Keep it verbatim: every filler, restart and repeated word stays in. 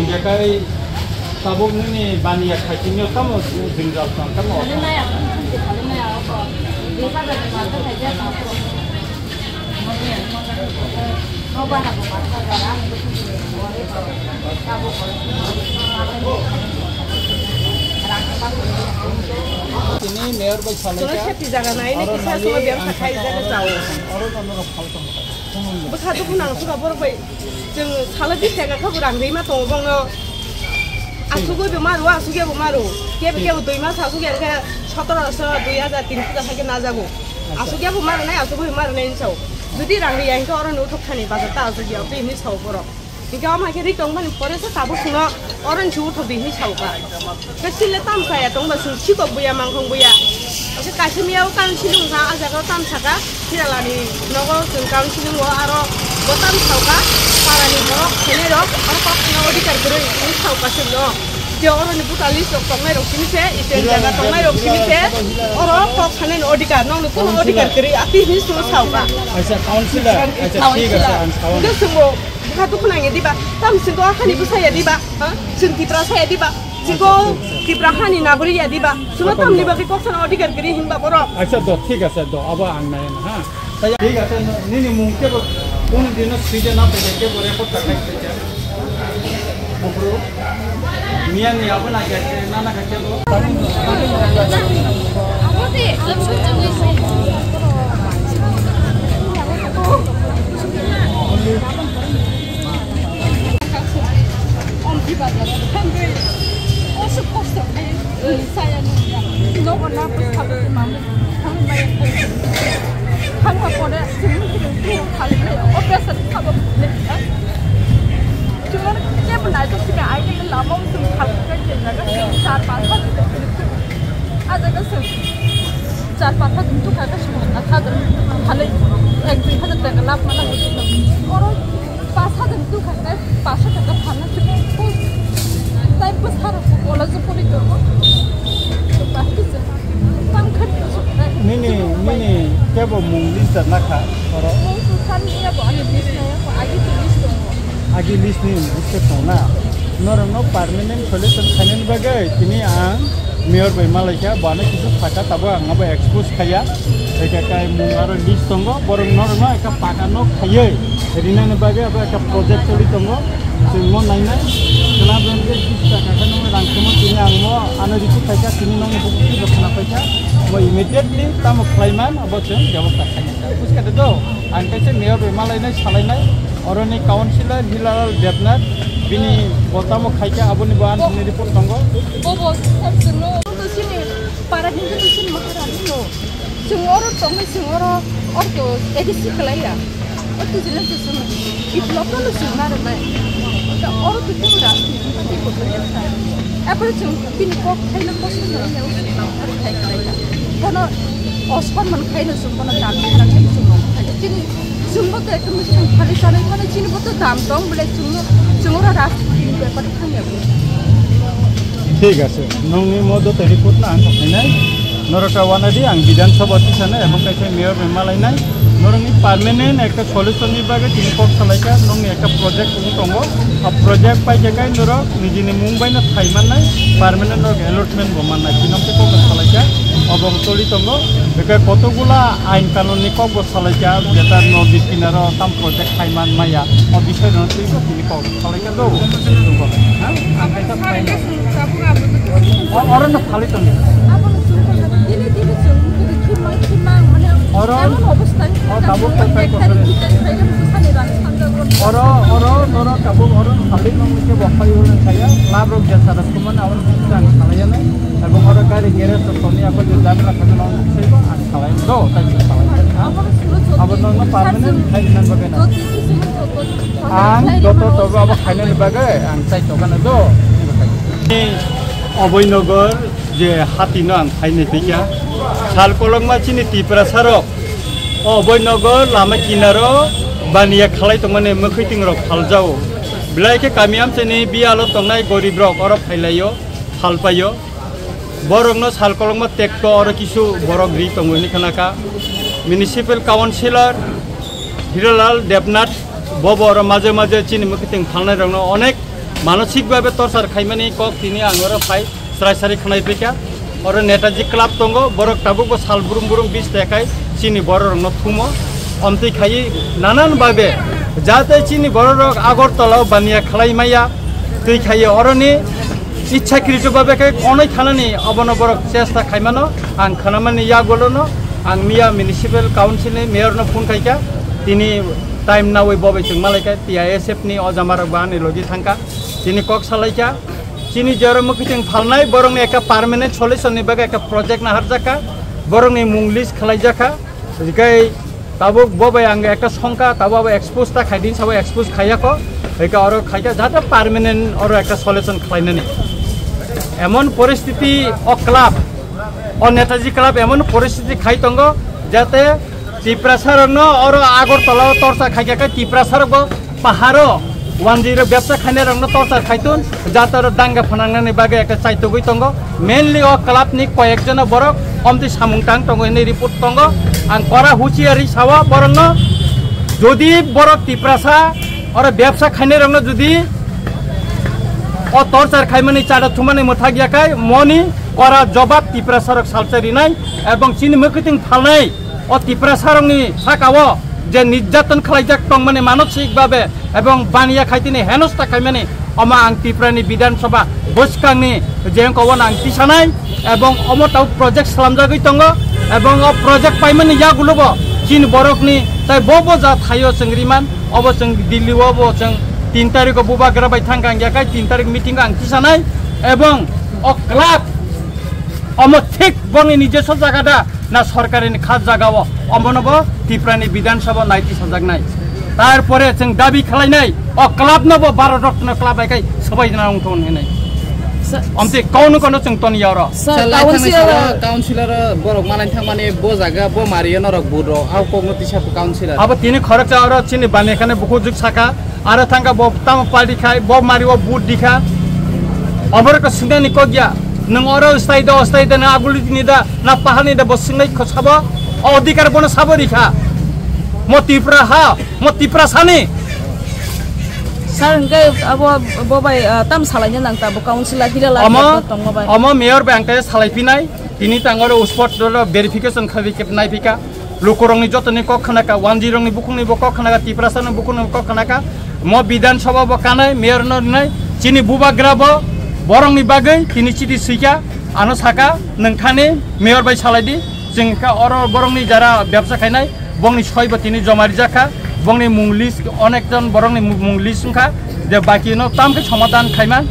Yakai tabuk nini baniya khaitini tamo jwngjal tong tamo. Tini mayor bai salai. Tini ka. Seti jaga nai, oro kisa nai suma biang ang sakai saka jaga chao. Oro nang nang phal tong. Bwkha dukhu nang suka borok bai. Chwng salo di theka kha bo rang rima tongo bongno. Asugwi bo maro, asugya bo maro. Kebo kebo dui mas asugya khe sotoro so dui hajar tin puja kha khe najago. Asugya bo maro nai, asugwi bo maro nai hinwi sao. Jodi rang riya hinkhe oro ni uthuk thani bazar ta asugya, twi hinwi sao borok. Hinkhe omo hai khe ri tong mani pore se tabuk chwngno oro ni se uthuk di hinwi sao ka. Khe sile tam saya tong ba chwng sikok buya mangkhong buya. Khe kaisa miya o council wngkha, a jaga o tam saka, Hiralani nogo chwng council wngo, aro bo tam sao ka, parani borok khainai rok, aro kok khana odhikar kwrwi hinwi sao ka chwngno. Je oro ni buta list rok tongnai rok simi se, iten jaga tongnai rok simi se, oro kok khana ni odhikar, nokni kuno odhikar kwrwi, ati hinwi chwngno sao ka. Acha, councilor, acha, thik ase, ang sao. Hwnkhe chwngbo Bwkha dukhu nangya diba? Tam singko hani bwsaya diba? Ha? Chwng Tipra saya diba? Singko Tipra hani nagori ya diba? Suno tamni bagwi kok sana odhikar kwrwi hinba borok. Acha do, thik ase do, abo ang nai na ha. Thik ase, nini mung kebo kunu dino sije na phaikhe kebo record ta khai khe. Bukru. Miya ni abo na khe, na na khe kebo. Om di bazar thangwi oso kosto khai saya nungya. Nogo na pwsa bo mamwi thangwi maya khai. Thangma pore chwngno chwng tu khali khai operation khabo le. Chwngno kebo nai to sini ai khe lama o chwng khali khai je jaga char panch hajar. A jaga chwng char panch hajar tu kha kha chwng na kha khali ek dui hajar taka lab mana. Oro Pas hajar tu kha, tai pas hajar taka phalna chini. Tai bwsarok bo college o pori tongo. Bahai kisa. Tam kha ni bwswk tai. Nini, nini kebo mung list da na kha, oro? Mung su san ni ya bo, ani list na ya bo, agi tu list tongo. Agi list ni list tongo na. Norok no permanent solution khainani bagwi tini ang Mayor bai malaikha, bo ano kisu sakha, tabuk ang abo expose khaiya. Ekha kai mung aro list tongo, borok norokno ekha paka nok khaiwi rinani bagwi abo ekha project choli tongo. Chwng mo nainai, khwna bwrwng khe bish taka khe nokni rang khemo tini ang mo ano receive khaikha, tini nokni bukhuk twi bo khwna paikha. Bo immediately tamo khlaiman abo chwng bebosta khainai. Buj kha de do, ang kaisa Mayor bai malainai, salainai, oroni councillor Hilalal Debnath, bini bo tamo khaikha, aboni bo ang report tongo. Bobo, sir, chwngno. Para hindu ni sin maharani no. Chwng oro tongnai, chwng oro, oro to A D C kalaiya. O to jila se chwng develop no chwng na rwnai. Ta oro to chwng rajniti party ko to ya sa. Apor chwng bini kok khaina kosong no ya, o chwng khai kalaiya. Kono osman man khaina chwng kono dam na chwng no khai. Chini Chwngbo to ekdom chwng khali chanwi phano chini bo to dam tong bole chwngno chwng oro rajniti ni bepar thangya bo. Thik ase, nongni mo do report na ang khainai. Norok ta wana di ang Bidhan Sabha tisana ebong kaisa mayor bai malainai. Norokni permanent ekta solution ni bagwi tini kok salaikha, nongni ekta project wng tongo. A project pai khe kai norok nijini mung bai no thai mannai, permanent norok allotment bo mannai. Tini kok salaikha, obo toli tongo. Beke kotogula ain kanun ni kok bo Salaikha, jeta nodi kinaro tam project khai man maya, o bisai rok twi bo tini kok salaikha do. Ha? Ang kaisa phai na. O, oro no phalwi tong. Oro, o tabuk to phai tong. Oro, oro, noro tabuk oro phalwi tong ke bo phai oro saya, lab rok jeta rok kumana oro bisai ang salaiya nai. Ebong oro gari garage rok tongni ako je jabra khajaknai sebo ang salai do, tai se salai. Abo nokno permanent khai nang bagwi na. Ang joto tobo abo khainani bagwi ang chai tokano do. Oboi nogor je hati no ang khainai phikya. Sal kolokma chini Tiprasa rok. Oboi nogor lama kinaro baniya khalai tongmani mwkhwi ting rok phaljao. Belai khe kami amchani biyalo tongnai gorib rok oro phailaio, phalpaio. Borokno sal kolokma tekto oro kisu borok ri tongo hinwi khna kha. Municipal Councillor Hiralal Debnath bobo oro maje maje chini mwkhwtwng phalnai rokno onek Manosik babe torchar khaimani kok tini ang oro phai srai srai khwnai phaikha. Oro Netaji Club tongo, borok tabukbo sal brum brum bis tekai chini bororokno thumo. Omtwi khaiwi nanan babe jate chini bororok Agartala o baniya khlai maya twi khaiwi oroni ichhakrito babe khe konoi thanani obono borok chesta khaimano ang khwnamani yagulono ang miya municipal council ni mayor no phone khaikha tini time nawi bobai chwng malaikha T I S F ni ojamarok bo ani logi thangkha. Chini kok salaikha, chini jora mwkhwtwng phalnai, borokni ekta permanent solution ni bagwi ekta project naharjakha, borokni mung list khlaijakha. Hikai tabuk bo bai ang ekta songkha, tabuk abo expose ta khaidin sabo expose khaiyakho. Hikai oro khaikha jate permanent oro ekta solution khlainani. Emon poristiti o club, o Netaji Club emon poristiti khai tongo, jate Tiprasa rokno oro Agartala o torchar khaikha khe Tiprasa rokbo paharo wanjwi rok bebsa khainai rokno torchar khaitun jate oro danga phanangnani bagwi ekta chaitugwi tongo. Mainly o club ni koyek jona borok omtwi samung tang tongo hinwi report tongo. Ang kora huchiari sawa borokno, jodi borok Tiprasa oro bebsa khainai rokno jodi o torchar khaimani chada thumani mwthak yakhai moni kora jobab Tiprasa rok salsa rinai ebong chini mwkhwtwng phalnai. O Tiprasarokni sakao je nirjaton khlaijak tongmani manosik babe ebong baniya khaitini henosta khaimani omo ang Tiprani Bidhan Sabha bwskangni je wngkha obono ang tisanai ebong omo tau project slamjagwi tongo ebong o project paimani yagulobo chini borokni tai bo bo ja thaio chwng riman obo chwng Delhi o bo chwng tin tarikh o bubagra bai thangkha ang yakhai tin tarikh meeting o ang tisanai ebong o club omo thik bongni nijeso jaga da na sorkarini khas jaga o, omono bo Tiprani Bidhan Sabha naiti sajaknai. Tarpore chwng dabi khlainai, o club no bo Bharat Ratna club hai kai swbai na wng thon hinai. Sa- Omte kono kono chwng ton yaro. Sa- Sa lai thangni council salo councilor borok malai thangmani bo jaga bo mario norok buro au kokno tisa councilor. Abo tini khoroksa oro chini bani khane bukhuk juk saka. Aro thangkha bo tamo party khai, bo mari o vote dikha. Oborok to sinani kok ya. Nwng oro stay do, stay do, na aguli ni da, na pahani da, bo sinai kho sabo. O odhikar bono sabo rikha. Mo Tripura ha, mo Tripura sani. Sir, hingke abo bo bai, ah, tam salai nang ta bo councilor hira la Omo, tongo bai. Omo mayor bai ang khe salai pinai. Tini tang oro spot oro verification khabi kep nai pika. Lukurokni jotoni kok khnaka, wanjirokni bukhukni bo kok khnaka, Tiprasani bukhukni bo kok khnaka. Mo Bidhan Sabha bo kanai, mayor no rinai, chini bubagra bo borokni bagwi tini chiti swikha, ano saka, nwng thani mayor bai salai di, chwng kha oro borokni jara bebsa khainai, bongni soi bo tini joma rijak kha, bongni mung list, onek jon borokni mung list wngkha, je baki no tam khe somadhan khaima.